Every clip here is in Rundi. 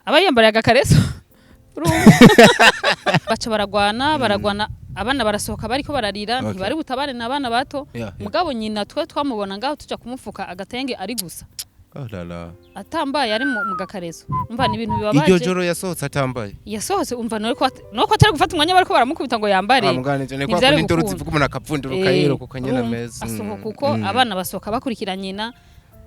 Aba yiyambariye agakareso. Urumva? Baca baragwana, baragwana, abana barasohoka bariko bararira. Ntibari butabare n'abana bato. Mugabo nyina twe twamubona ngaho tuja kumufuka agatenge ari gusa. Oh la la. Atambaye, ari mu gakareso. Umva, ni ibintu Iryo bibabaje. joro yasohotse atambaye? Yasohotse, umva, nuko atari gufata umwanya bariko baramukubita ngo yambare. Ah, mugana ivyo ni kwa Ntivyari kundi induru gukunda. zivuga, umuntu akapfunduruka yiruka nyene Urumva, ameze. asohoka uko, abana basohoka bakurikira nyina,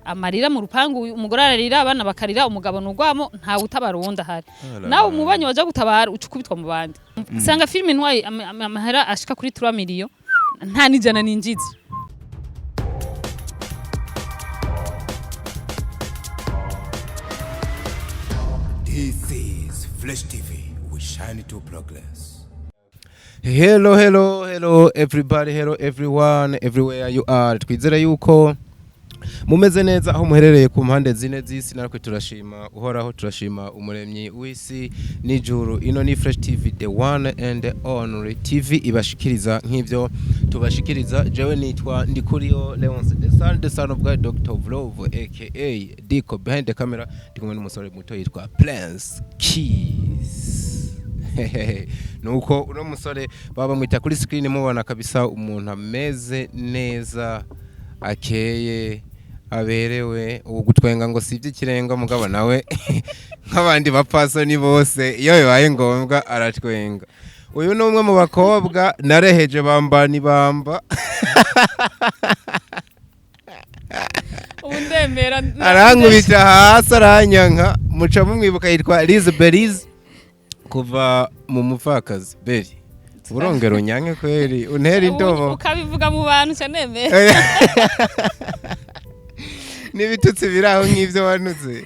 amarira mu rupangu, umugore ararira, abana bakarira, umugabo nugwamo, ntawe utabara uwundi ahari. Oh la Nawe la. umubanyi waja gutabara uca ukubitwa mu bandi. Usanga filime ntwaye amahera ashika kuri 3 miliyo, nta n'ijana ninjiza. This is Flash TV. We shine to progress. Hello, hello, hello everybody, hello everyone, everywhere you are. Twizere yuko mumeze neza aho muherereye ku mpande zine z'isi. Natwe turashima Uhoraho, turashima umuremyi w'isi n'ijuru. Ino ni Fresh TV, the one and the only TV ibashikiriza nk'ivyo tubashikiriza. Jewe nitwa Ndikuriyo Leonce, the son of God, Dr. of Love, aka Diko behind the camera. Ndi kumwe n'umusore muto yitwa Prince Keys. Nuko uno musore baba bamwita kuri screen, mubona kabisa umuntu ameze neza, akeye, aberewe. Ubu gutwenga ngo si iby'ikirenga, mugabo nawe nk'abandi bapfasoni bose iyo bibaye ngombwa aratwenga. Uyu ni umwe mu bakobwa nareheje bamba ni bamba. Ubu ndemera. Arankubita hasi aranyanka. Muca mumwibuka, yitwa Liz Belize kuva mu Mupfakazi. Beri, urongera unyanke kweri, untera indobo. Ukabivuga mu bantu ca nemera. N'ibitutsi biri aho nk'ibyo wanutse.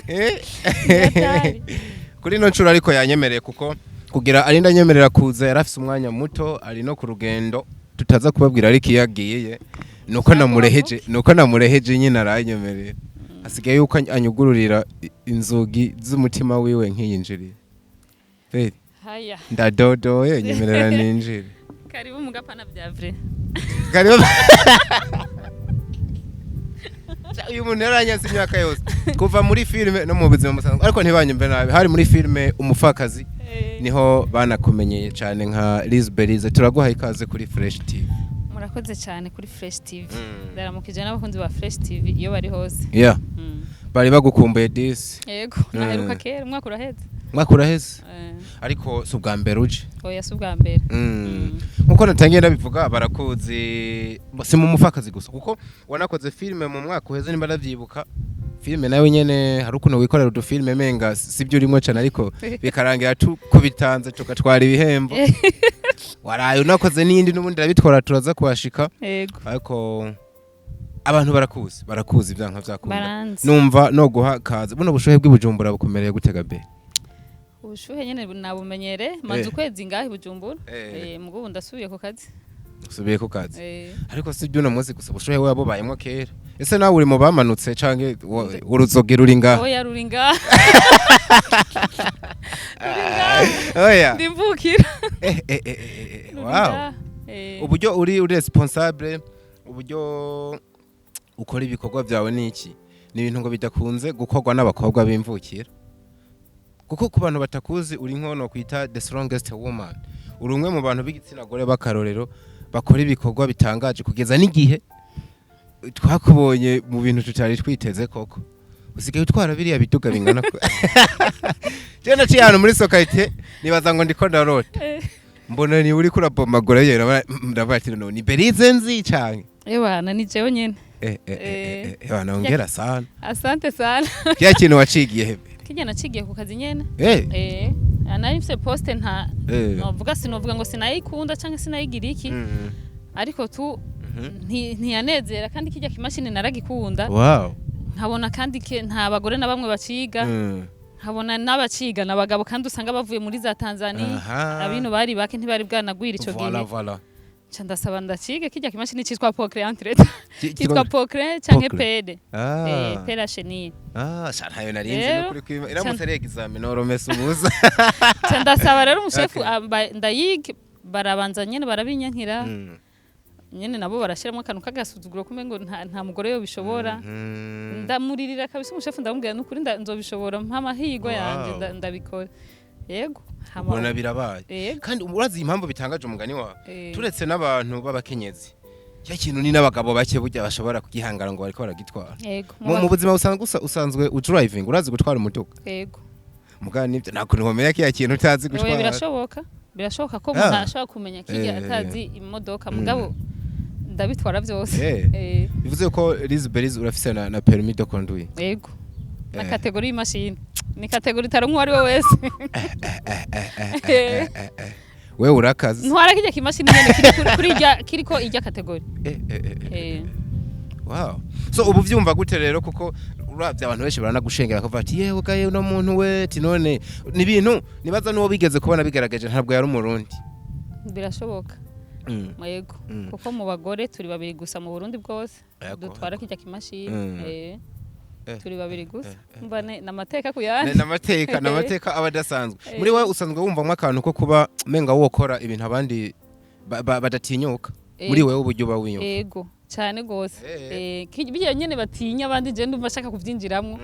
Eh? Yatari. Kuri ino nshuro ariko yanyemereye, kuko kugira arinda anyemerera kuza yari afise umwanya muto, ari no ku rugendo tutaza kubabwira, ariko iyo agiye nuko namureheje nyine aranyemerera. Hasigaye yuko anyugururira inzugi z'umutima wiwe nkiyinjiriye. Beri, Haya. ndadodoye, nyemerera ninjire. Karibu mu gapana bya vrai. Karibu. Uyu muntu yaranyatse imyaka yose kuva muri filime no mu buzima busanzwe, ariko ntibanyumve nabi, hari muri filime Umupfakazi niho banakumenyeye cyane nka Liz Belize. Turaguha ikaze kuri Fresh TV. Murakoze cyane kuri Fresh TV. Ndaramukije n'abakunzi ba Fresh TV iyo bari hose. Bari bagukumbuye disi. Yego, naheruka kera, umwaka uraheze. Mwaka uraheze. Ariko si ubwa mbere uje. Oya, si ubwa mbere. Nkuko natangiye ndabivuga, barakuzi si mu Mupfakazi gusa, kuko wanakoze filime mu mwaka uheze nimba ndavyibuka. Filime nawe nyene hari ukuntu wikorera udufilime menga sibyo urimo cyane, ariko bikarangira tukubitanze tugatwara ibihembo. Waraye unakoze n'iyindi n'ubundi irabitwara, turaza kuhashika. Yego. Ariko abantu barakuzi, barakuzi ibyanka vyakunda. Baranzi. Numva no guha kaze. Buno bushuhe bw'ibujumbura bukumereye gutega be? Ubushuhe nyene nabumenyere, maze ukwezi ngahe i Bujumbura. Mugubu ndasubiye ku kazi. Usubiye ku kazi. Ariko si by'uno munsi gusa, ubushuhe wabubayemo kera. Ese nawe uri mu bamanutse canke uruzogi ruri ngaha? Oya, ruri ngaha. Ruri ngaha. Oya. Ndimvukira. Ruri Wow. ngaha. Uburyo uri responsable, uburyo ukora ibikorwa byawe niki, ni ibintu ngo bidakunze gukorwa n'abakobwa b'imvukira, kuko ku bantu batakuzi uri nkono kwita the strongest woman. Uri umwe mu bantu b'igitsina gore b'akarorero bakora ibikorwa bitangaje, kugeza n'igihe twakubonye mu bintu tutari twiteze koko. Usigaye utwara biriya biduga bingana ko jewe naciye ahantu muri sokarite nibaza ngo ndiko ndarota, mbona ni uriko urabomagura yera, ndavuga ati no ni Belize nzi canke? Ewana, ni jewe nyene. Bana, hongera sana. Asante sana. Kila kintu wacigiye hebe? Kirya nacigiye ku kazi nyene. Nari mfise poste nta novuga, sinovuga ngo sinayikunda canke sinayigira iki, ariko tu ntiyanezera, kandi kirya kimashini naragikunda. Nkabona kandi nta bagore na bamwe baciga. Nkabona n'abaciga n'abagabo, kandi usanga bavuye muri za Tanzania. Abino bari bake, ntibari bwanagwira ico Voilà, gihe. voilà. Nca ndasaba ndacige kirya kimashini citwa Poclain entre citwa Poclain canke Poclain. pede pelle à chenille. Ah, sha ntayo narinzi. Rero, Nukuri kwima iramutse ari examen noromesa ubusa. Nca ndasaba rero umushefu ndayige, barabanza nyene barabinyankira. Nyene nabo barashiramo akantu k'agasuzuguro, kumengo nta mugore yo bishobora. Ndamuririra kabisa umushefu, ndamubwira: "Nukuri nzobishobora, mpa amahirwe yanje." Ndabikora, yego. Ubona birabaye. Yego. Kandi urazi impamvu bitangaje, umugani wawe, turetse n'abantu b'abakenyezi, cya kintu ni n'abagabo bake burya bashobora kugihangara ngo bariko baragitwara. Mu buzima busanzwe usanzwe udriving, urazi gutwara umuduga? Yego. Mugabo nibyo, nta kuntu womenya kiya kintu utazi Oya, gutwara. Birashoboka ko umuntu ashobora kumenya kirya atazi imodoka, mugabo ndabitwara byose. Bivuze ko Liz Belize urafise na permis de conduire? Yego, na catégorie y'imashini, ni catégorie itaronka uwo ari we wese. Wewe urakaze. Ntwara kirya kimashini nyene kiri kuri irya, kiriko irya catégorie. Wow, so ubu vyumva gute rero? Kuko uravye abantu benshi baranagushengera kuva ati: "Yewe gaye, uno muntu we!" Ati none ni ibintu nibaza n'uwo bigeze kubona bigaragaje ntabwo yari Umurundi. Birashoboka. Yego. Kuko mu bagore turi babiri gusa mu Burundi bwose dutwara kirya kimashini. Turi babiri gusa. Mba namateka ku yandi. Namateka aba adasanzwe. Muri wowe usanzwe wumvamwo akantu ko kuba menga wokora ibintu abandi badatinyuka muri wewe, uburyo uba wiyumva? Ego, cyane gose. Bijya nyene batinya abandi, je ndumva ashaka kuvyinjiramwo.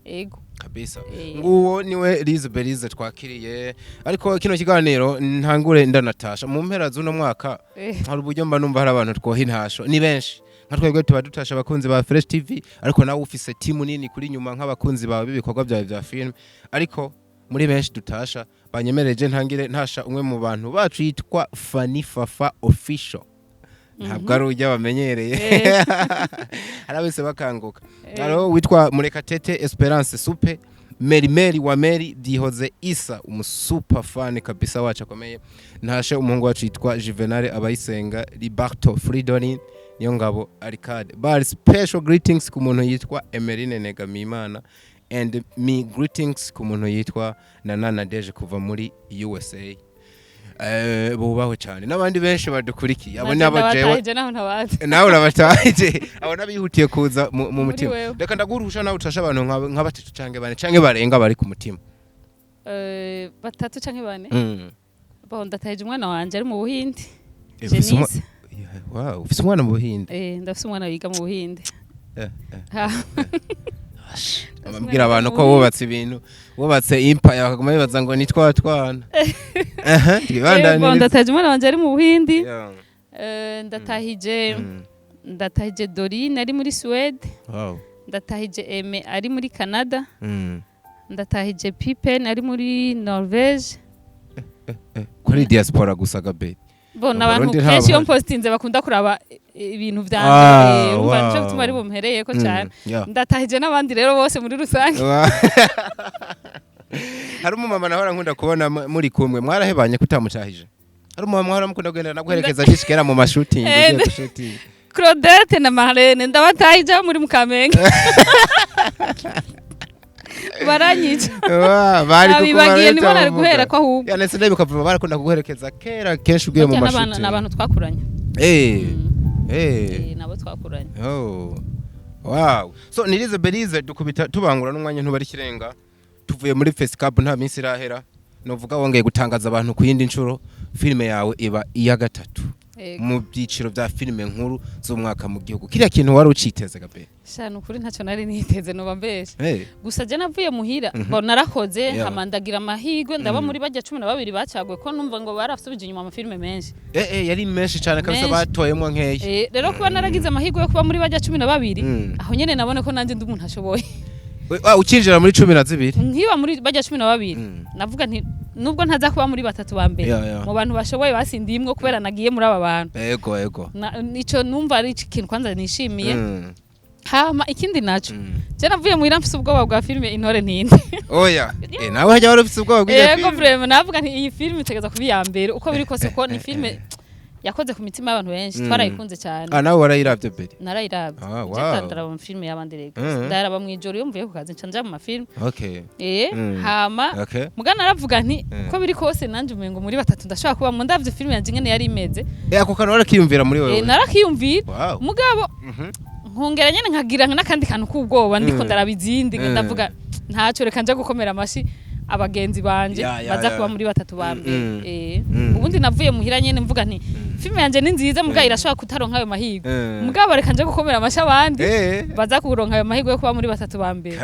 Ego. Kabisa. Nguwo niwe Liz Belize twakiriye, ariko kino kiganiro ntangure ndanatasha mu mpera z'uno mwaka. Hari uburyo mba numva hari abantu twoha intasho, ni benshi. Nka twebwe tuba dutasha abakunzi ba Fresh TV, ariko nawe ufise timu nini kuri nyuma nk'abakunzi bawe b'ibikorwa byawe bya film. Ariko muri benshi dutasha, banyemereje ntangire ntasha umwe mu bantu bacu yitwa Fanny Fafa Official. Ntabwo ari ujya bamenyereye, hari abese bakanguka. Hariho witwa Murekatete Esperance Supe, Meri Meri wa Meri Byihoze Isa, umusuper fan kabisa wacu akomeye. Ntashe umuhungu wacu yitwa Juvenal Abayisenga, Libarto Fridolin niyo ngabo Arcade. But special greetings ku muntu yitwa Emeline Negamimana, and me greetings ku muntu yitwa Nana Deje kuva muri USA. Bubahwe cyane n'abandi benshi badukurikiye. Abo ni abo jewe. Ndabatahije naho ntabazi. Nawe urabataje, abo n'abihutiye kuza mu Muri mutima. wewe. Reka ndaguha nawe utasha abantu nka batatu canke bane canke barenga bari ku mutima. Batatu canke bane. Bon, ndatahije umwana wanje ari mu Buhindi. Ufise Jenise. Yeah, wow, ufise umwana mu Buhinde? Ndafise umwana wiga mu Buhinde. Ababwira abantu ko wubatse ibintu, wubatse empire, bakaguma bibaza ngo ni twa twana. Aha, Bon, twibandanirize. ndatahije umwana wanje ari mu Buhindi. Ndatahije ndatahije Dorine ari muri Suède. Ndatahije Aime ari muri Canada. Ndatahije Pipen ari muri Norvège. Kuri diaspora gusa gabe. Bon, Mu abantu Burundi kenshi iyo nta mpostinze bakunda kuraba ibintu vyanje. Urumva nico gituma ari bumpereyeko cane. Ndatahije n'abandi rero bose muri rusange. Hari umumama nahora nkunda kubona muri kumwe, mwarahebanye kutamutahije. Hari umumama mwahora mukunda kugenda naguherekeza kera mu mashooting, ugiye gushooting. Claudette na Marlene, ndabatahije aho muri mu Kamenge, baranyica. Bari Nabibagiye, nibo nari kukubareta. guhera ko ahubwo. Ya, nese ndabibuka vuba, barakunda kuguherekeza kera kenshi ugiye mu Burya mashooting. n'abantu twakuranye. Nabo twakuranye. Oh. Wow. So Nirize Belize, dukubita tubangura n'umwanya ntubari kirenga. Tuvuye muri Fescab, nta minsi irahera. Novuga wongeye gutangaza abantu ku yindi nshuro, filime yawe iba iya gatatu mu byiciro bya filime nkuru z'umwaka mu gihugu. Kiriya kintu wari uciteze gabe? Sha, nukuri ntacyo nari niteze, noba mbeshe. Gusa je navuye muhira, bon, narakoze, hama ndagira amahirwe ndaba muri bajya 12 bacaguwe, ko numva ngo barasubije inyuma amafilime menshi. Yari menshi cyane kabisa. Menshi. Batoyemwo nkeya. Rero kuba naragize amahirwe yo kuba muri bajya 12, aho nyene nabone ko nanjye ndi umuntu ashoboye. Ukinjira muri 12. Nkiba muri bajya 12, navuga nti nubwo ntaza kuba muri batatu ba mbere, mu bantu bashoboye basindimwo kubera nagiye muri aba bantu. Ego ego. Ico numva ari ikintu kwanza nishimiye. Hama ikindi naco, je navuye muhira mfise ubwoba bwa filime Intore Ntinde. Oya. Nawe hajya wari ufise ubwoba bw'iyo Yego. filime? Vraiment, navuga nti iyi filime itegeza kuba iya mbere uko biri kose, ko ni filime yakoze ku mitima y'abantu benshi. Twarayikunze cyane. Ah, nawe warayirabye mbere? Narayirabye. Ah, Je wow. ndaraba mu filime y'abandi rega. Ndaraba mu ijoro iyo mvuye ku kazi, nca nja mu mafilime. Hama muga naravuga nti uko biri kose nanje umengo muri batatu ndashobora kuba mu, ndavye filime yanje ingene yari imeze. Ako kantu warakiyumvira muri wewe? Narakiyumvira. Mugabo nkongera nyene nkagira n'akandi kantu k'ubwoba ndiko ndaraba izindi, ndavuga ntacyo, reka nja gukomera amashi abagenzi banje baza kuba muri batatu ba mbere. Ubundi navuye muhira nyene mvuga nti Filime yanje ni nziza, mugabo irashobora kutaronka ayo mahirwe. Mugabo reka nje gukomera amashyi abandi baza kuronka ayo mahirwe yo kuba muri batatu ba mbere.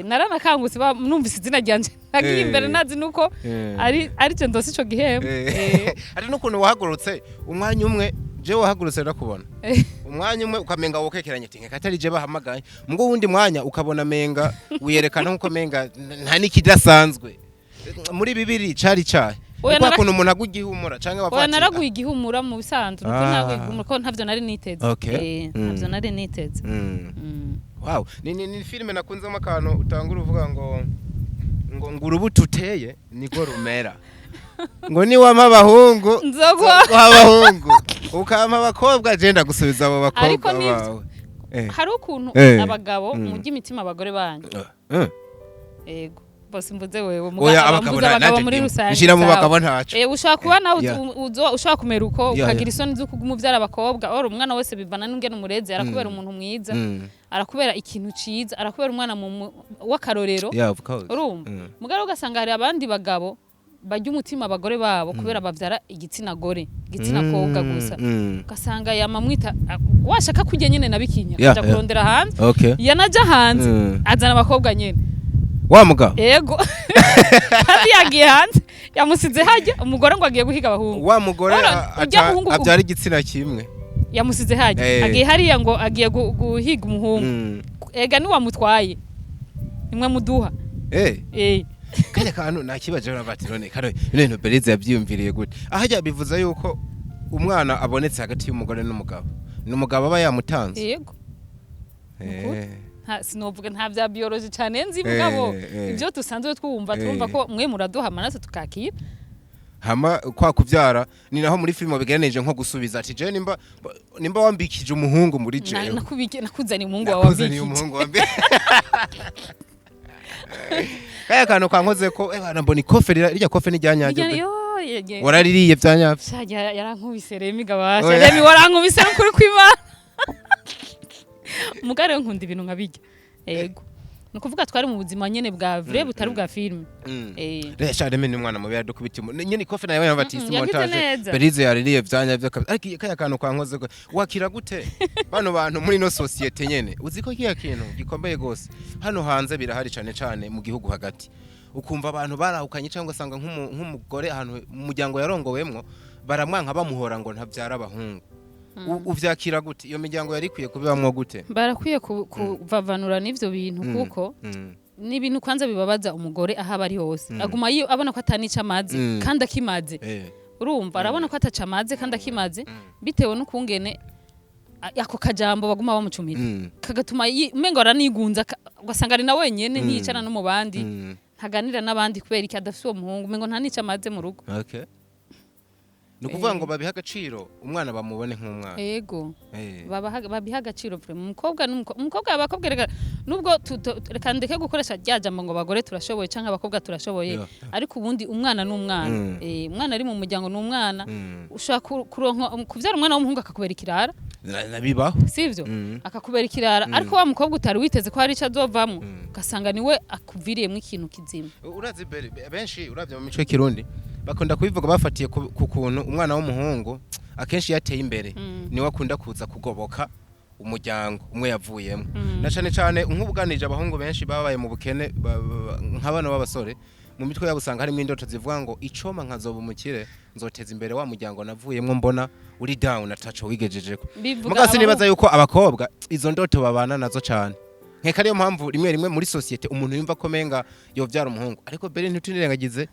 Naranakangutse numvise izina ryanje nagiye imbere, nazi nuko ari cyo ndose ico gihembo. Hari n'ukuntu wahagurutse umwanya umwe, jewe wahagurutse ndakubona umwanya umwe ukamenga wokekeranye ati nka atari je bahamagaye, mugo wundi mwanya ukabona menga wiyerekana nkuko menga nta n'ikidasanzwe muri bibiri cari cahe. Oya, kwa kuntu umuntu agwa igihumura canke Oya, bavuga ati, naraguye igihumura mu bisanzwe, nuko naraguye igihumura ko ntavyo nari niteze. Ntavyo nari niteze. Wow, ni filime nakunzemo akantu utangura uvuga ngo urubuto uteye niko rumera, ngo niwampa abahungu Nzoguha nzoguha abahungu, ukampa abakobwa je ndagusubiza abo bakobwa Ariko nivyo. bawe. Hari ukuntu abagabo murya imitima abagore banyu. Ego, bose mvuze wewe, Oya, mugabo abagabo mvuze abagabo nanje muri ndimo. rusange. Nshira mu Sawa. bagabo ntaco. Ushobora kuba nawe ushobora kumera uko, ukagira isoni zo kuguma uvyara abakobwa. Ora umwana wese bivana n'ingene umureze, arakubera umuntu mwiza, arakubera ikintu ciza, arakubera umwana w'akarorero. Yeah, of course. Urumva, mugabo ugasanga hari abandi bagabo barya umutima abagore babo kubera bavyara igitsina gore, igitsina kobwa gusa. Ugasanga yamamwita washaka kurya nyene nabikinya, akaja kurondera hanze. Yanaja hanze, azana abakobwa nyene. Wa mugabo? Ego, kandi yagiye hanze yamusize hajya umugore ngo agiye guhiga abahungu. Wa mugore Ora, ujya muhungu abyara igitsina kimwe. Yamusize hajya, agiye hariya ngo agiye guhiga umuhungu. Ega niwamutwaye nimwe muduha. Kajya kantu nakibaje bati none kano bino bintu Belize yabyiyumviriye gute? Ahajya bivuze yuko umwana abonetse hagati y'umugore n'umugabo, ni umugabo aba yamutanze. Yego. Nukuri. Nta sinovuga, nta bya biology cyane nzi, mugabo ibyo dusanzwe twumva, twumva ko mwe muraduha amaraso tukakira. Hama kwa kubyara ni naho muri filime bigereranije nko gusubiza ati je nimba wambikije umuhungu muri jewe, nakuzaniye umuhungu wawe nakuzaniye wambikije. Umuhungu wambi kaya kantu kankoze ko bana mbona ikofe rirya kofe ni rya nyaryo. Yo, ye. Waraririye bya nyabyo? Sha, yarankubise Remi gabasha. Oya. Remi warankubise n'ukuri kw'Imana. Mugabo rero nkunda ibintu nkabirya. Yego, ni ukuvuga twari mu buzima nyene bwa vrai, butari bwa filime. Resha Remi ni umwana mubi, yaradukubita nyene ikofe nayo bati si Yagize montage. neza. Belize yaririye bya nyabyo kabisa, ariko kaya kantu kankoze ko wakira gute bano bantu muri no société nyene? Uzi ko kiya kintu gikomeye gose hano hanze birahari, cane cane mu gihugu hagati, ukumva abantu barahukanye cyangwa ugasanga nk'umugore ahantu mu muryango yarongowemwo baramwanka, bamuhora ngo ntabyara abahungu. Uvyakira gute? Iyo miryango yari ikwiye kubibamwo gute? Barakwiye kuvavanura n'ivyo bintu, kuko ni ibintu kwanza bibabaza umugore aho aba ari hose. Aguma abona ko atanica amazi kandi akimaze. Urumva, arabona ko ataca amazi kandi akimaze, bitewe n'ukungene ako kajambo baguma bamucumita, kagatuma umengo aranigunza, ugasanga ari na wenyene, ntiyicara no mu bandi, ntaganira n'abandi kubera iki? Adafise uwo muhungu, umengo nta nica amaze mu rugo. Okay. Ni ukuvuga ngo babihe agaciro umwana, bamubone nk'umwana. Ego. Babiha agaciro vraiment umukobwa umukobwa, abakobwa reka nubwo reka ndeke gukoresha rya jambo ngo abagore turashoboye canke abakobwa turashoboye, ariko ubundi umwana ni umwana. Umwana ari mu muryango ni umwana. Ushobora kuronka kuvyara umwana w'umuhungu akakubera ikirara. Bibaho. Sivyo? Akakubera ikirara, ariko wa mukobwa utari witeze ko hari ico azovamwo, ugasanga niwe akuviriyemwo ikintu kizima. Urazi benshi uravye mu mico y'ikirundi bakunda kubivuga bafatiye ku kuntu umwana w'umuhungu akenshi iyo ateye imbere niwe akunda kuza kugoboka umuryango umwe yavuyemo, na cane cane nk'ubuganije abahungu benshi babaye mu bukene, nk'abana b'abasore mu mitwe yabo usanga harimo indoto zivuga ngo icoma nkazoba umukire, nzoteza imbere wa muryango navuyemwo mbona uri down ataco wigejejeko. Bivuga Muga sinibaza yuko abakobwa izo ndoto babana nazo cane, nkeka ariyo mpamvu rimwe rimwe muri société umuntu yumva ko menga yovyara umuhungu. Ariko bere ntitunirengagize,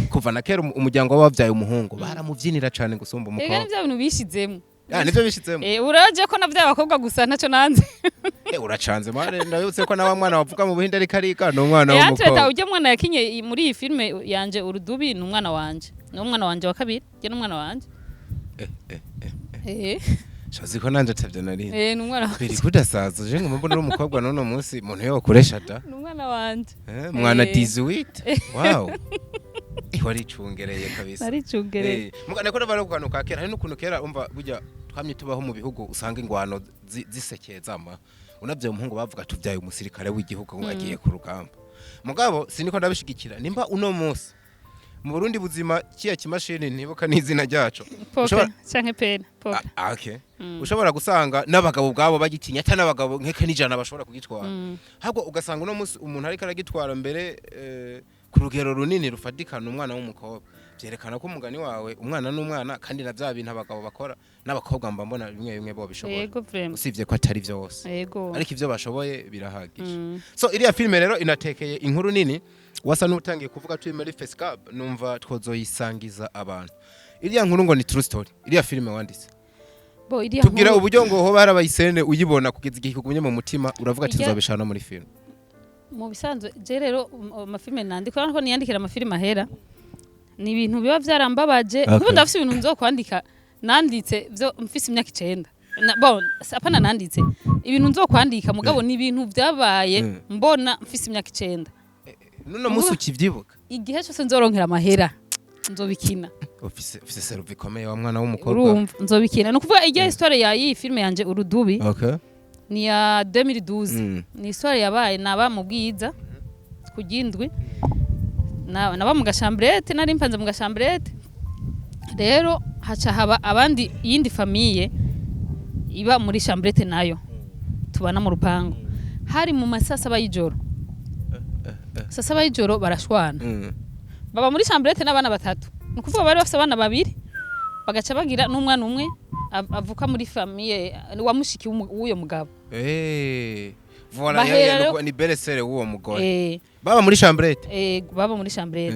kuva na kera umuryango w'abavyaye umuhungu baramuvyinira cane gusumba Ega umukobwa. ni bya bintu bishizemwo. Ah, nivyo bishizemo. Uraje ko navyaye abakobwa gusa, ntaco nanze. Uracanze mare, ndabutse ko nawa mwana wavuga mu Buhinde ariko ariga ni umwana Antreta w'umukobwa. ujya mwana yakinye muri iyi filime yanje Urudubi ni umwana wanje, ni umwana wanje wa kabiri, je ni umwana wanje. Shazi ko nanje atavyo nari. Ni umwana wanje. Biri kudasaza je ngomba mbona uri umukobwa n'uno munsi umuntu yokoresha da. Ni umwana wanje. Mwana 18, wow. Waricungereye kabisa. Naricungereye. Muga nako ndavara ku kantu ka kera, hari n'ukuntu kera umva burya twamye tubaho mu bihugu usanga ingwano zisekeza ama unavye umuhungu bavuga tuvyaye umusirikare w'igihugu ngo agiye ku rugamba. Mugabo siniko ndabishigikira, nimba uno munsi Mu Burundi buzima kiya kimashini, ntibuka n'izina ryaco. Poke Ushobora- canke pene poke. Ah, okay. Ushobora gusanga n'abagabo ubwabo bagitinya, ata n'abagabo nkeka n'ijana bashobora kugitwara. Ahubwo ugasanga uno munsi umuntu ariko aragitwara mbere ku rugero runini rufatikana umwana w'umukobwa, byerekana ko umugani wawe, umwana n'umwana, kandi na bya bintu abagabo bakora n'abakobwa mba mbona bimwe bimwe bo bishobora. Yego, vraiment. Usibye ko atari byose, ariko ibyo bashoboye birahagije. So iriya filime rero inatekeye inkuru nini, wasa n'utangiye kuvuga turi muri Fescab, numva twozoyisangiza abantu. Iriya nkuru ngo ni true story, iriya filime wanditse? Bo iriya Tubwira nkuru- uburyo ngo hoba harabaye uyibona kugeza igihe kugumye mu mutima, uravuga ati nzobishana no muri filime. Mu bisanzwe je rero amafilime nandika, urabona ko niyandikira amafilime ahera, ni ibintu biba byarambabaje. Kuko ndafise ibintu nzokwandika nanditse byo mfise imyaka 9. Bon, apana nanditse ibintu nzokwandika, mugabo ni ibintu byabaye mbona mfise imyaka 9. Nuno munsi ukivyibuka? Igihe cyose nzoronkera amahera nzobikina. Ufise cerveau ikomeye wa mwana w'umukobwa. Urumva, nzobikina. Ni ukuvuga irya histoire ya iyi filime yanje Urudubi ni ya 2012. Ni histoire yabaye naba mu Bwiza ku Gindwi, naba mu gachambrette, nari mpanze mu gachambrette. Rero haca haba abandi, iyindi famille iba muri chambrette nayo tubana mu rupangu. Hari mu ma 7:00 y'ijoro, 7:00 y'ijoro barashwana. Baba muri chambrette n'abana batatu, ni ukuvuga bari bafise abana babiri, bagaca bagira n'umwana umwe avuka muri famille wa mushiki w'uyo mugabo. Voilà, Bahera ni belle-sœur w'uwo mugore. Baba muri chambrette. Baba muri chambrette.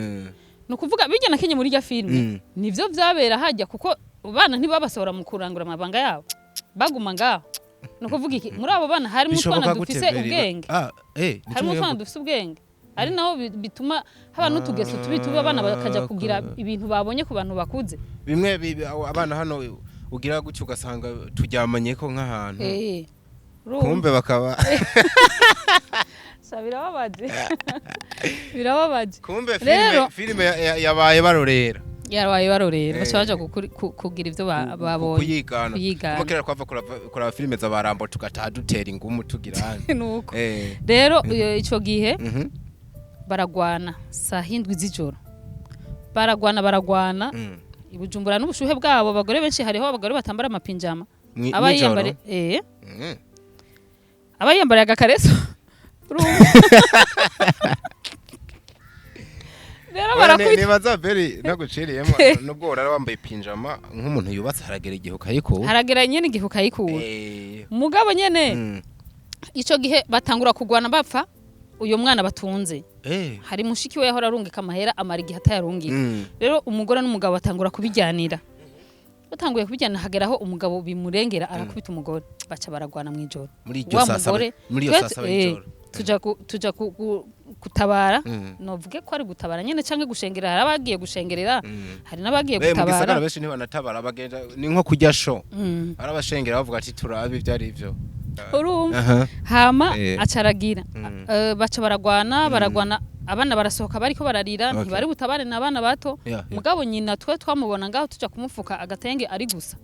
Ni ukuvuga bijya na kenye muri rya filime nivyo vyabera hajya, kuko bana ntibabasohora mu kurangura amabanga yabo, baguma ngaho. Ni ukuvuga iki, muri abo bana harimo utwana Bishoboka gute, dufise Beri? ubwenge. Ah, nico Harimo utwana ngiye. dufise ubwenge, ari naho bituma haba n'utugeso tubi tubi, abana bakaja kugira ibintu babonye ku bantu bakuze. Bimwe abana hano ugira gutyo ugasanga turyamanye ko nk'ahantu. Urumva? Kumbe bakaba Sha, birababaje, birababaje. Kumbe Rero- filime yabaye barorera. Yarabaye barorera, baca baja kugira ivyo babonye. Kuyigana. Kuyigana. Kuma kera twava kuraba filime za barambo, tugataha dutera ingumu tugira hano. Nuko rero ico gihe baragwana saa hindwi z'ijoro, baragwana, baragwana. I Bujumbura n'ubushuhe bwabo, abagore benshi, hariho abagore batambara amapinjama. Aba Nijoro? yiyambare aba yiyambariye agakareso. Urumva? Rero Oya, barakubita. Nibaza Beri naguciriyemo, nubwo urara wambaye pinjama nk'umuntu yubatse, haragera igihe ukayikura. Haragera nyene igihe ukayikura. Mugabo nyene ico gihe batangura kugwana, bapfa uyo mwana batunze. Hari mushiki we yahora arungika amahera, amara igihe atayarungika. Rero umugore n'umugabo batangura kubijyanira, batanguye kubijyana, hageraho umugabo bimurengera, arakubita umugore, baca baragwana mw'ijoro. Muri iryo Wa saa 7, mugore muri iyo saa 7 y'ijoro. Tuja gutabara. Novuge ko ari gutabara nyene canke gushengera, hari abagiye gushengerera, hari n'abagiye Mu gisagara gutabara. benshi ntibanatabara, bagenda ni nko kurya show. Hari abashengera bavuga ati turabe ibyo ari byo. Urumva? Aha. Hama acaragira. Baca baragwana, baragwana, abana barasohoka bariko bararira. Ntibari butabare, n'abana bato. Mugabo nyina twe twamubona ngaho tuja kumufuka agatenge ari gusa,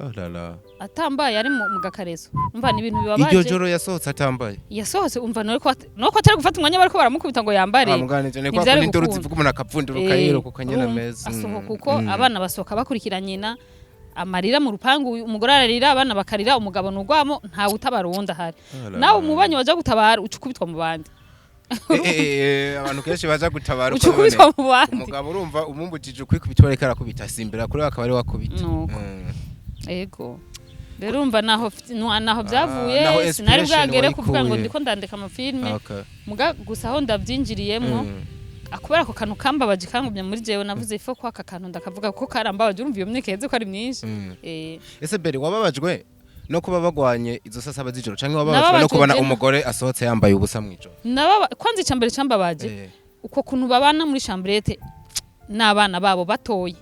Oh la la. atambaye, ari mu gakarezo. Umva, ni ibintu Iryo bibabaje. joro yasohotse atambaye? Yasohotse. Umva, nuko atari gufata umwanya bariko baramukubita ngo yambare. Ah, muganije ni kwa Ntivyari kundi induru gukunda. zivuga, umuntu akapfunduruka yiruka nyene Urumva, ameze. asohoka uko, abana basohoka bakurikira nyina, amarira mu rupangu, umugore ararira, abana bakarira, umugabo nugwamo, ntawe utabara uwundi ahari. Oh la Nawe la. umubanyi waja gutabara, uca ukubitwa mu bandi. Abantu kenshi baza gutabara Uca uko ukubitwa biboneye. mu bandi. Umugabo urumva umumbujije ukwikubita, ariko arakubita asimbira kuri we, akaba ari we akubita. Nuko. Ego, rero urumva naho Ah, byavuye. naho Sinari inspiration bwagere kuvuga ngo wayikuye. ndiko ndandika amafilme. Muga gusa aho ndabyinjiriyemwo, kubera ako kantu kambabaje, kangumye muri jewe, navuze ifo ko aka kantu ndakavuga kuko karambabaje. Urumva iyo myaka iheze ko ari myinshi. Ese Beri, wababajwe no kuba bagwanye izo saa 7 z'ijoro, canke wababajwe no Nababajwe kubona je umugore asohotse yambaye ubusa mw'ijoro? Kwanza icambere cambabaje, uko kuntu babana muri chambrette n'abana babo batoye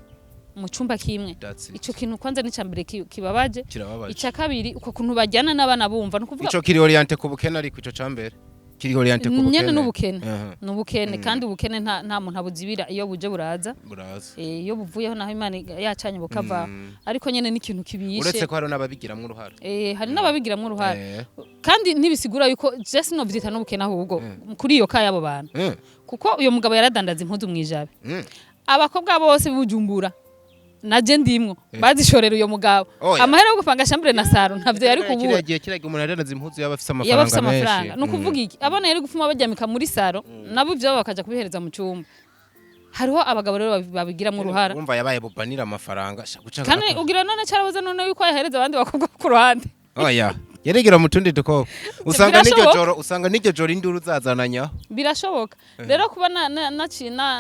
mu cumba kimwe. That's it. Ico kintu kwanza ni icambere kibabaje. Kirababaje. Ica kabiri, uko kuntu bajyana n'abana bumva, ni ukuvuga Ico kiri orienté ku bukene, ariko ico cambere kiri orienté ku bukene. Nyene n'ubukene. N'ubukene, kandi ubukene nta muntu abuzibira, iyo buje buraza. Buraza. Iyo buvuyeho naho Imana yacanye bukava, ariko nyene n'ikintu kibishe. Uretse ko hari n'ababigiramwo uruhara. Hari n'ababigiramwo uruhara. Kandi ntibisigura yuko je sinovyita n'ubukene, ahubwo kuri iyo ka y'abo bantu, kuko uyo mugabo yaradandaza impuzu mw'ijabe. Abakobwa bose b'Ibujumbura, naje ndimwo, bazishorera uyo mugabo. Oya. Amahera yo gupanga chambre na salon ntavyo yari kubura. Kiriya gihe umuntu adandaza impuzu yaba afise Yaba afise amafaranga menshi. Amafaranga ni ukuvuga iki? Abana yari gupfuma baryamika muri salon, nabo ivyabo bakaja kubihereza mu cumba. Hariho abagabo rero babigiramwo uruhara. Wumva yabaye bubanira amafaranga sha guca. Kandi ugira none carabuze none yuko yahereza abandi bakobwa ku ruhande. Oya, yeregera mu tundi dukobwa, usanga n'iryo Birashoboka. joro, usanga n'iryo joro induru zazananya. Birashoboka rero kuba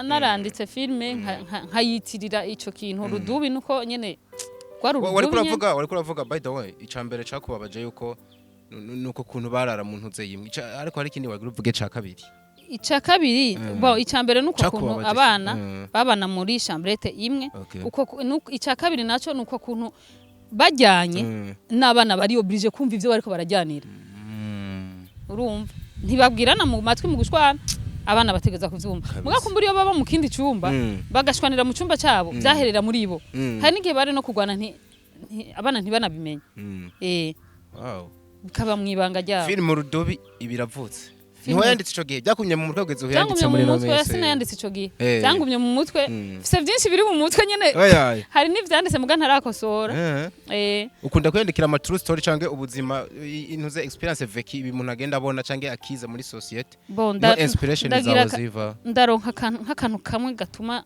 naranditse filme nkayitirira ico kintu rudubi, nuko nyene rwari Wari urudubi nyene. kuravuga, by the way, ica mbere cakubabaje yuko nuko kuntu barara mu ntuze yimwe. Ariko hari ikindi wagira uvuge ca kabiri. Ica kabiri, bo, ica mbere nuko kuntu Cakubabaje. abana babana muri chambrette imwe. Uko ica kabiri naco nuko kuntu bajyanye n'abana bari obligé kumva ivyo bariko barajyanira. Urumva ntibabwirana mu matwi mu gushwana, abana bategeza kuvyumva. Muga kumbura iyo baba mu kindi cumba, bagashwanira mu cumba cabo, vyaherera muri bo. Hari n'igihe bari no kurwana abana ntibanabimenye. Wow. Bikaba mu ibanga ryabo. Filime Urudubi ibiravutse. Niho yanditse ico gihe, byakumye mu mutwe kugeza ubu yanditse Byangumye muri mu ino mutwe. minsi? Sinayanditse ico gihe. Byangumye mu mutwe. Mfise byinshi biri mu mutwe nyene. Oya. Hari n'ivyanditse muga ntarakosora. Ukunda kwiyandikira ama true story canke ubuzima, intuze expérience vécue, ibi umuntu agenda abona canke akiza muri société? Bon, no inspiration ndagira zawe ziva? Ndaronka akantu, nk'akantu kamwe gatuma,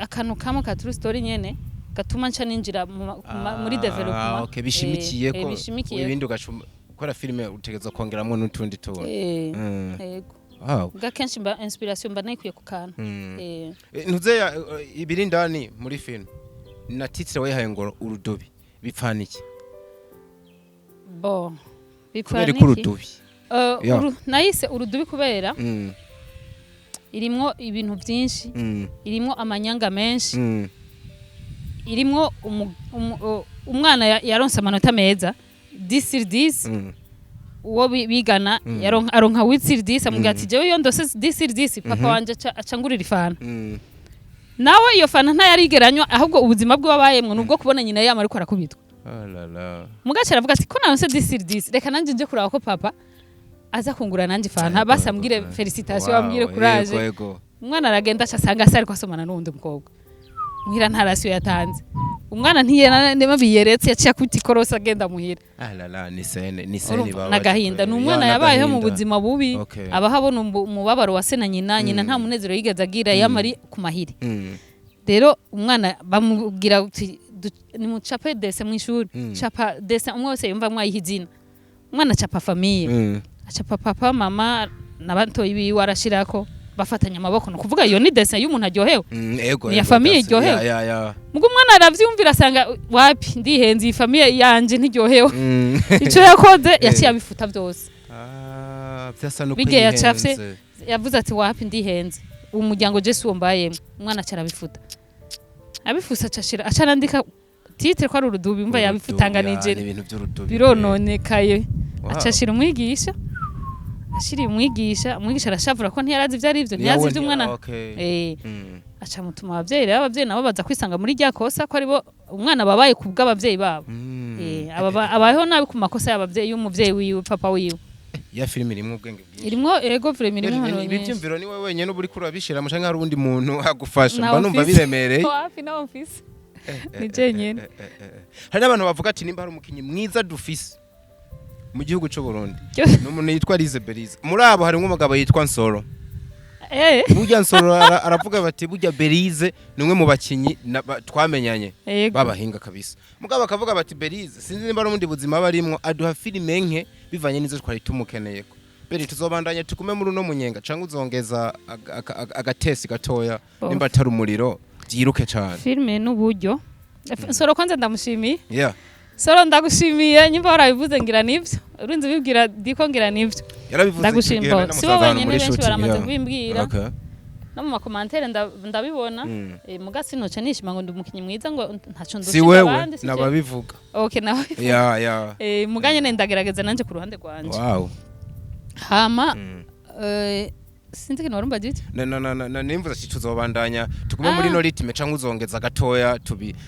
akantu kamwe ka true story nyene gatuma nca ninjira muri développement. Okay, bishimikiye ko Bishimikiye. ibindi ugaca ukora filime utegerezwa kongeramwo n'utundi tuntu. Yego. Bwa kenshi mba inspiration mba nayikuye ku kantu. Ntuze ibiri indani muri filime na titre wayihaye ngo Urudubi, bipfana iki? Bon, Kubera bipfana ko iki? Urudubi. Nayise Urudubi kubera irimwo ibintu byinshi, irimwo amanyanga menshi, irimwo umwana yaronse amanota meza 10 sur 10, uwo bigana aronka 8 sur 10. Amubwira ati: "Jewe iyo ndose 10 sur 10, papa wanje aca ngurira ifanta." Nawe iyo fanta ntayarigeranywa, ahubwo ubuzima bwe wabayemwo nubwo kubona nyina yama ariko arakubitwa. Oh la la. Mugace aravuga ati: "Ko naronse 10 sur 10, reka nanje nje kuraba ko papa aza kungura nanje fanta, basi ambwire félicitations, ambwire courage." Yego, yego. Umwana aragenda, aca asanga se ariko asomana n'uwundi mukobwa muhira, nta ration yatanze. Umwana ntiyena biyeretse, yaciye akubita ikorosi agenda muhira. Ah la la, ni scène, ni scène Urumva, ibabaje n'agahinda ni kweli. umwana Ya, yabayeho mu n'agahinda. buzima bubi, abaho abona umubabaro wa se na nyina. Nyina nta munezero yigeze agira, yamari ku mahiri. Rero umwana bamubwira uti: "Nimucape dessin mu ishuri." Capa dessin, umwe wese yumva mwayiha izina. Umwana acapa famille, acapa papa, mama n'abatoyi biwe, arashirako bafatanya amaboko. Ni ukuvuga iyo ni dessin y'umuntu aryohewe. Ego, Ni ya ego, famille iryohewe. Ya. Mugo umwana aravyumvira, asanga wapi, ndihenze, iyi famille yanje ntiryohewe. Ico yakoze, yaciye abifuta vyose. Ah, vyasa nuko Bigiye yacafye. yihenze. Yavuze ati: "Wapi, ndihenze, uwo muryango je si uwo mbayemwo." Umwana aca arabifuta, abifuse aca ashira, aca arandika titre ko ari Urudubi. Umva, Urudubi, yabifutanganije. ya, ni ibintu by'urudubi. Birononekaye. Wow. Aca ashira umwigisha, ashiriye umwigisha, umwigisha arashavura ko ntiyarazi ivyo ari vyo, ntiyazi Niyo ivyo umwana. Aca mutuma abavyeyi. Rero abavyeyi nabo baza kwisanga muri rya kosa ko aribo umwana babaye ku bw'abavyeyi babo. Abayeho nabi ku makosa y'abavyeyi, y'umuvyeyi wiwe, papa wiwe. Ya filime irimwo ubwenge bwinshi. Irimwo, ego, vraiment irimwo impanuro Ibi nyinshi. byumviro ni wowe wenyine uba uriko urabishira canke hari uwundi muntu agufasha? Ntawe Mba numva mfise. biremereye. Wapi, nawe mfise, ni jenyine. Hari n'abantu bavuga ati nimba hari umukinyi mwiza dufise mu gihugu c'u Burundi, ni umuntu yitwa Lize Berize. Muri abo harimwo umugabo yitwa Nsoro. Burya Nsoro aravuga bati burya Berize ni umwe mu bakinyi twamenyanye babahinga kabisa. Mugabo bakavuga bati Berize sinzi nimba ari ubundi buzima aba arimwo, aduha filime nke bivanye n'izo twari tumukeneyeko. Beri, tuzobandanya tugume muri uno munyenga canke uzongeza agatesi gatoya? Bo. Nimba atari umuriro byiruke cane. Filime n'uburyo. Soro kwanza ndamushimiye. Soro, ndagushimiye. Nyimba warabivuze ngira nivyo, urinze ubibwira diko ngira nivyo. Yarabivuze icyo gihe Ndagushimba. nari Si wowe namusanze ahantu wenyine, muri benshi shooting, baramaze kubimbwira. No mu ma commentaires ndabibona. Muga sinoca nishima ngo ndi umukinyi mwiza, ngo ntaco Si ndushinga wewe abandi, si jewe. Nababivuga. Okay, nawe. Ya. Muga nyene ndagerageza nanje ku ruhande rwanje. Hama sinzi ikintu warumva gito. Na nimvuze ati tuzobandanya tugume muri Ah. no rythme canke uzongeza gatoya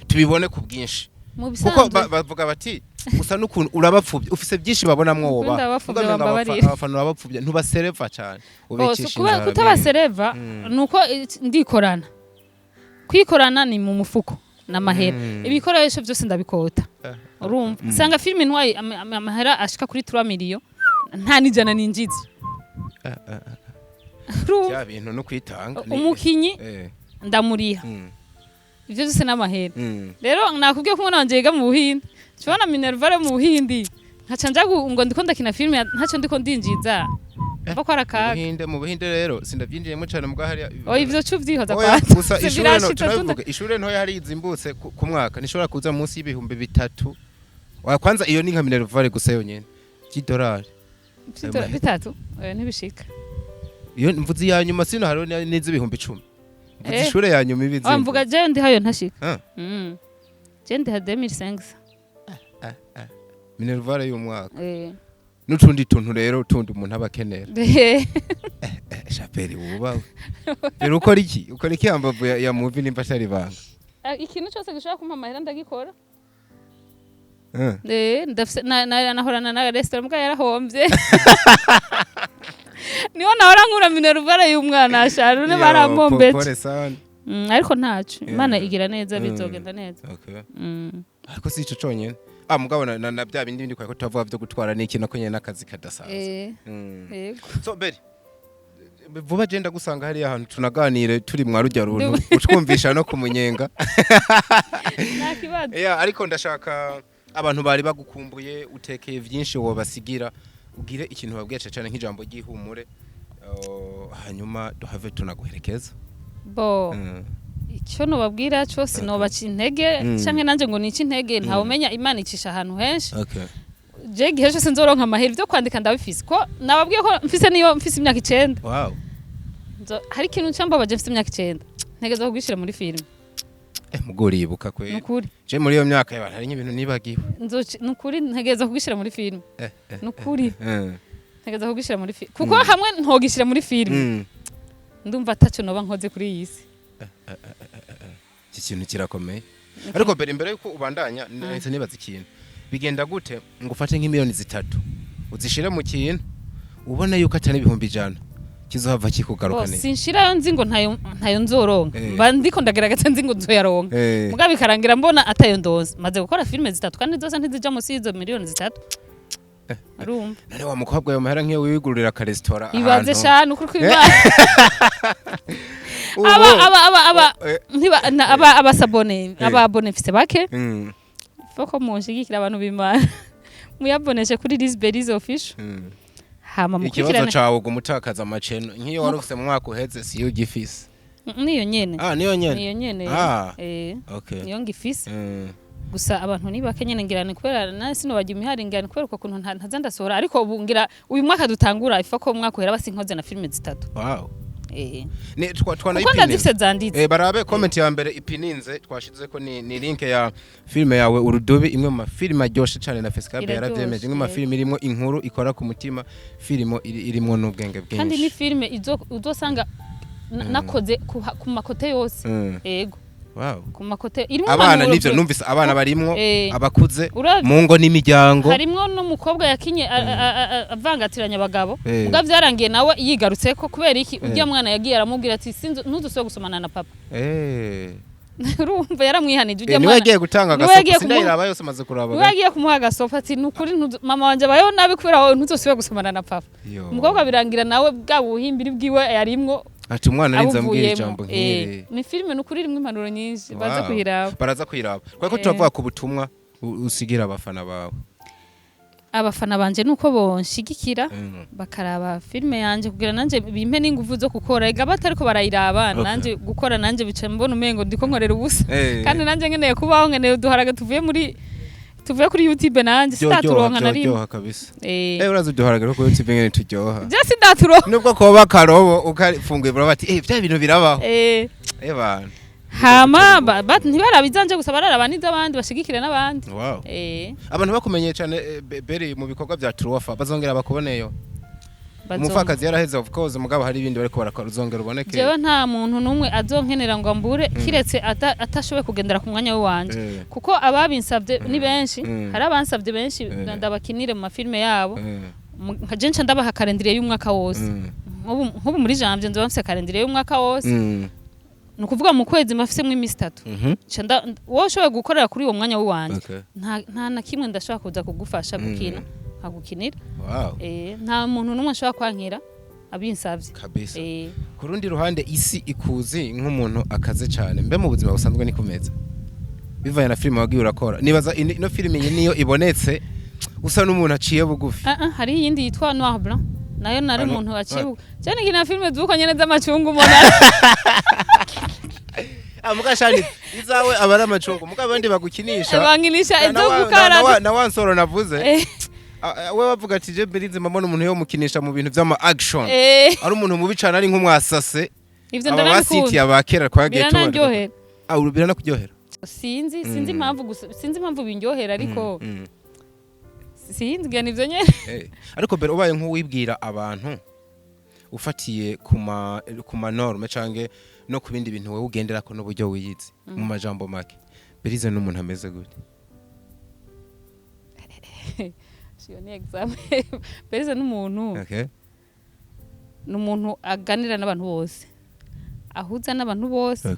tubibone ku bwinshi? Mu Kuko bisanzwe bavuga bati usa n'ukuntu urabapfubye, ufise byinshi babonamwo woba. Ukunda abapfuvye, Ugamye ngo bambabarire. abafana urabapfubye, ntubasereva cane, Bose ubicisha kuba inzara. kutabasereva nuko ndikorana. Kwikorana ni mu mufuko n'amahera. Ibikoresho byose ndabikota. Urumva, usanga filime ntwaye amahera ashika kuri 3 million, nta n'ijana ninjiza. Urumva? Bya bintu no kwitanga Umukinyi ndamuriha. Ivyo byose n'amahera. Rero nakubwiye ko umwana wanje yiga mu Buhindi, tubona minerval mu Buhindi, nkaca nja ngo ndiko ndakina filime, ntacyo ndiko ndinjiza, mva ko ari Mu akaga. Buhinde, mu Buhinde rero sindabyinjiyemo cyane mbwa hariya. Oya, ivyo cu uvyihoza. Oya, Kwanza gusa ishure no birashitse turabivuga, ishure ntoya hari izimbutse ku mwaka ntishobora kuza munsi y'3000. Wa kwanza iyo ni nka minerval gusa yonyene by'idolari. Bitatu, oya, ntibishika. Iyo mvuze iya nyuma sino hariho n'iz'ibihumbi 10. Mvuze ishure ya nyuma ibizimbutse. Oya, mvuga jewe ndihayo ntashika. Ah. Je ndiha 2500. Minerval y'umwaka n'utundi tuntu rero, utundi umuntu aba akenera. Shapeli wubawe rero, ukora iki, ukora iki hambavu ya movie nimba atari ibanga? Ah, ikintu cyose gishobora kumpa amahera ndagikora. Eh. Ndafise nahorana na restaurant mbwa yarahomvye, niho nahora nkura minerval y'umwana ashaje. Yo, Baramombeje. pole sana. Ariko ntaco, Imana igira neza, bizogenda neza. Ariko si ico conyene, ah mugabo na bya bindi bindi kwako turavuga byo gutwara n'iki, nako nyene n'akazi kadasanzwe. Yego. So Beri, vuba je ndagusanga hariya hantu tunaganire turi mwa rujya runtu utwumvisha no kumunyenga. Nta kibazo. Yeah, ariko ndashaka abantu bari bagukumbuye, utekeye vyinshi wobasigira, ugire ikintu babwiye cyane nk'ijambo ry'ihumure, hanyuma duhave tunaguherekeza. Bo, icyo nobabwira cyose, nobaca intege canke nanje ngo nice intege, ntawe umenya, Imana icisha ahantu henshi. Je igihe cyose nzoronka amahera, ivyo kwandika ndabifise, ko nababwiye ko mfise niyo mfise imyaka 9. Hari ikintu ncambabaje, mfise imyaka 9 ntegerezwa kugishira muri filime. Mugo uribuka kwe? Nukuri. Je muri iyo myaka y'abantu hari nk'ibintu nibagiwe. Nukuri ntegerezwa kugishira muri filime. Nukuri ntegerezwa kugishira muri filime, kuko hamwe ntogishira muri filime, ndumva ataco noba nkoze kuri iyi si. Iki kintu kirakomeye, ariko mbere yuko ubandanya nahise nibaza ikintu: bigenda gute ngo ufate nk'imiliyoni 3 uzishire mu kintu ubona yuko atari 100,000 kizohava kikugaruka neza? Sinshirayo nzi ngo ntayo nzoronka. Mba ndiko ndagerageza nzi ngo nzoyaronka, mugabo bikarangira mbona atayo ndonze. Maze gukora filime zitatu kandi zose ntizija musi y'izo miliyoni 3, urumva? None wa mukobwa, ayo mahera nk'iyo wigurira akaresitora Ibaze ahantu shanu kuri kw'Imana. Aba aba abasabone, ababone mfise bake. Foko munshigikira, abantu b'Imana, muyaboneshe kuri Lisberize Official. Hama Ikibazo mukurikirane. cawe uguma utakaza amaceno, nk'iyo wari ufise mu mwaka uheze siyo ugifise. Niyo nyene. Ah, niyo nyene. Niyo nyene. Ah. Eh. Okay. Niyo ngifise. Gusa abantu ni bake nyene, ngira ni kubera na sino bajya imihari, ngira ni kubera uko kuntu ntaza ndasohora, ariko ubu ngira uyu mwaka dutangura ifa ko umwaka uhera basinkoze na filime zitatu. Ni Kuko twanayipininze. ndazifise zanditse. Barabe comment ya mbere ipininze twashize ko ni link ya filime yawe Urudubi, imwe mu mafilime aryoshe cyane na Fescabe Iraryoshe, yaravyemeje, imwe mu mafilime irimo inkuru ikora ku mutima, filimo irimwo n'ubwenge Kandi ni bwinshi. filime uzosanga nakoze ku makote yose. Yego. Ku makote irimo Abana impanuro nivyo numvise abana barimwo, abakuze, mu ngo n'imiryango. Harimwo n'umukobwa yakinye avangatiranya abagabo. Muga vyarangiye nawe yigarutseko. Kubera iki? Urya mwana yagiye aramubwira ati: "Sinzi ntuzusubire gusomana na papa." Urumva yaramwihanije urya Niwe mwana. yagiye gutanga Niwe agasopo. yagiye Sindayiraba yose, amaze kuraba. Niwe yagiye kumuha agasopo ati: "Nukuri mama wanje abayeho nabi kubera wowe, ntuzosubire gusomana na papa." Yo. Umukobwa birangira nawe bwa buhimbiri bwiwe yarimwo Ati umwana arinze ambwira abuvuyemo. ijambo nk'iri. Ni filime nukuri irimwo impanuro nyinshi, baze kuyiraba. Baraza kuyiraba twari ko turavuga ku butumwa usigira abafana bawe. Abafana banje nuko bonshigikira, bakaraba filime yanje kugira nanje bimpe n'inguvu zo gukora. Ega batariko barayiraba, nanje gukora nanje bica mbona umengo ndiko nkorera ubusa. Kandi nanje nkeneye kubaho, nkeneye uduharage tuvuye kuri YouTube, nanje sitaturonka na rimwe. Byoryoha kabisa. Urazi uduharage two kuri YouTube ngene turyoha. Je sindaturonka. Nubwo koba karobo ukafunguye baravuga bati: "Eh, bya bintu birabaho." Bana. Hama ntibaraba izanje gusa, bararaba n'iz'abandi, bashigikire n'abandi. Abantu bakumenyeye cyane Beri mu bikorwa bya Truwafa, bazongera bakuboneyo? Umupfakazi yaraheze of course, mugabo hari ibindi bariko barakora, uzongera uboneke? Jewe nta muntu n'umwe azonkenera ngo ambure, kiretse atashoboye kugendera ku mwanya we wanje. Kuko ababinsabye ni benshi. Hari abansabye benshi ndabakinire mu mafilime yabo. Nka je nca ndabaha calendrier y'umwaka wose. Nk'ubu muri janvier nzoba mfise calendrier y'umwaka wose. Ni ukuvuga mu kwezi mba mfisemwo iminsi 3. Nca wowe ushoboye gukorera kuri uwo mwanya w'iwanje, nta na kimwe ndashobora kuza kugufasha gukina, nkagukinira. Nta muntu n'umwe ashobora kwankira abinsavye. Kabisa. Ku rundi ruhande, isi ikuzi nk'umuntu akaze cyane. Mbe mu buzima busanzwe ni kumeza bivanye na filime wagiye urakora? Nibaza ino filime iyi niyo ibonetse usa n'umuntu aciye bugufi. Ah, ah, hariho iyindi yitwa Noir Blanc, nayo nari Ah, no. umuntu aciye cyane nkina filime zuko nyene z'amacungu umuntu. Ah, mugashani izawe aba ari amacungu, muga abandi bagukinisha bankinisha Na- izo na wa- gukara. Na wa nsoro navuze. Ah, ah, we bavuga ati je Berize mbona umuntu yo mukinisha mu bintu vy'ama action, ari umuntu mubi cane, ari nk'umwasase. Ivyo Aba ndanabikunda. basitiye abakera twagiye tubona. Biranaryohera. Ah, biranakuryohera? Sinzi impamvu gusa, sinzi impamvu bindyohera, ariko sinzi ngira nivyo nyene. Ariko mbere ubaye nk'uwibwira abantu ufatiye ku ma norme canke no ku bindi bintu wowe ugenderako n'uburyo wiyizi, mu majambo make, Berize n'umuntu ameze gute? Iyo ni examen. Berize n'umuntu ni umuntu aganira n'abantu bose, ahuza n'abantu bose,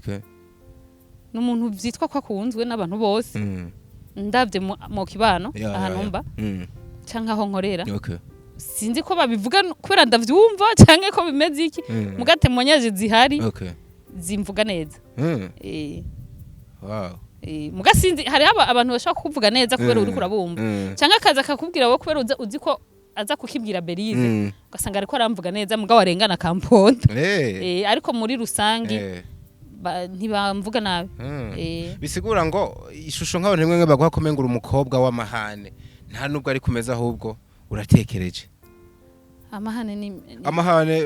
ni umuntu vyitwa ko akunzwe n'abantu bose. Ndabye mu kibano, ahantu mba canke aho nkorera, sinzi ko babivuga kubera ndavyumva canke ko bimeze iki, muga témoignage zihari zimvuga neza. Muga sinzi, hariho abantu bashobora kukuvuga neza kubera uriko urabumva, canke akaza akakubwira wowe kubera uzi ko aza kukibwira Berize, ugasanga ariko aramvuga neza, mugabo arengana akamponda. Ariko muri rusangi ntibamvuga nabi. Bisigura ngo ishusho nk'abantu rimwe baguha ko umenga uri umukobwa w'amahane, nta nubwo ari kumeza, ahubwo uratekereje. Amahane ni Amahane,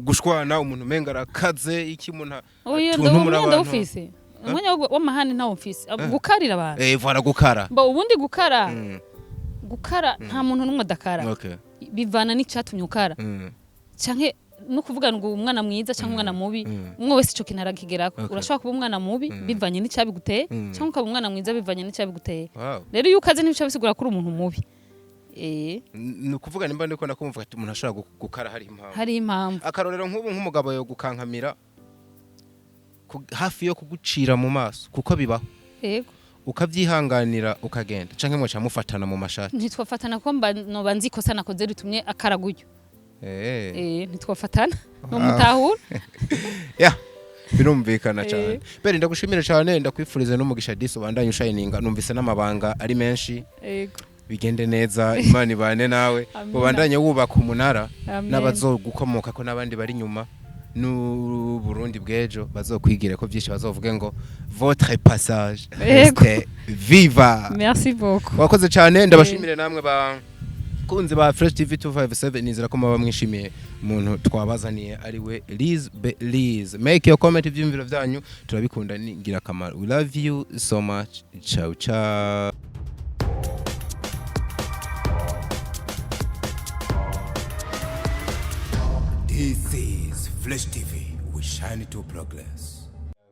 gushwana, umuntu umenga arakaze iki, umuntu Oya, atuntumura umwanya abantu. ndawufise. Umwanya w'amahane ntawo mfise. Gukarira abantu. Voilà, gukara. Ba ubundi gukara, gukara nta muntu n'umwe adakara. Bivana n'icatumye ukara, canke no kuvuga ngo umwana mwiza cyangwa umwana mubi, umwe wese ico kintu arakigerako. Urashobora kuba umwana mubi bivanye n'icyabiguteye, cyangwa ukaba umwana mwiza bivanye n'icyabiguteye. Rero iyo ukaze ntibica bisigura ko uri umuntu mubi. Ni ukuvuga nimba ndiko ndakumva ati umuntu ashobora gukara hari impamvu. Hari impamvu. Akarorero, nk'ubu nk'umugabo yo gukankamira hafi yo kugucira mu maso, kuko bibaho, ukabyihanganira ukagenda, canke mwaca mufatana mu mashati? Ntitwafatana ko mba noba nzi ikosa nakoze ritumye akara gutyo. Ntitwafatana, nomutahura. Ya, birumvikana cyane. Beri, ndagushimire cyane, ndakwifuriza n'umugisha disi, ubandanye ushininga. Numvise n'amabanga ari menshi. Bigende neza, Imana ibane nawe. Amina. Ubandanye wubaka umunara Amen. n'abazogukomoka ko n'abandi bari inyuma n'Uburundi bw'ejo bazokwigire ko byinshi, bazovuge ngo votre passage reste viva. Merci beaucoup. Wakoze cyane. Ndabashimire namwe ba kunzi ba Fresh TV 257. Nizera ko muba mwishimiye umuntu twabazaniye, ari we Liz Liz. Make your comment, ibyumviro byanyu turabikunda, ni ingirakamaro. We love you so much. Ciao ciao. This is Fresh TV. We shine to progress.